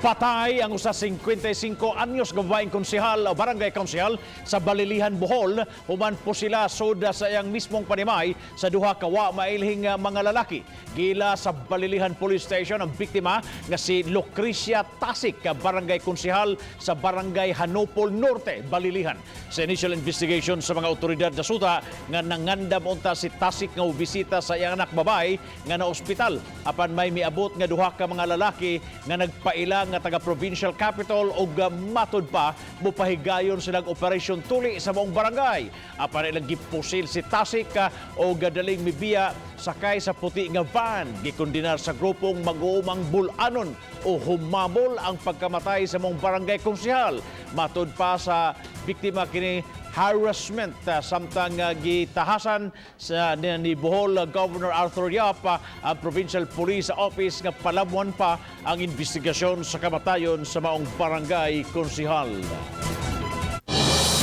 Patay ang usa 55 anyos nga babaeng konsehal o barangay konsehal sa Balilihan, Bohol, human pusila sud sa iyang mismong panimay sa duha ka wa mailhing mga lalaki. Giila sa Balilihan Police Station ang biktima nga si Lucrecia Tasik, ka barangay konsehal sa Barangay Hanopol Norte, Balilihan. Sa initial investigation sa mga otoridad, nasuta nga nangandam unta si Tasik nga bisita sa iyang anak babae nga na ospital, apan may miabot nga duha ka mga lalaki nga nagpaila nga taga provincial capital ug matud pa mopahigayon silang Operation Tuli sa maong barangay. Apan ilang gipusil si Tasik og daling mibiya sakay sa puti nga van. Gikondenar sa grupong mag-uumang bul-anon o humabol ang pagkamatay sa maong barangay konsehal. Matud pa sa biktima, kini harassment, samtang gitahasan sa ni Bohol Governor Arthur Yap ang Provincial Police Office nga palamwan pa ang investigasyon sa kamatayon sa maong barangay konsehal.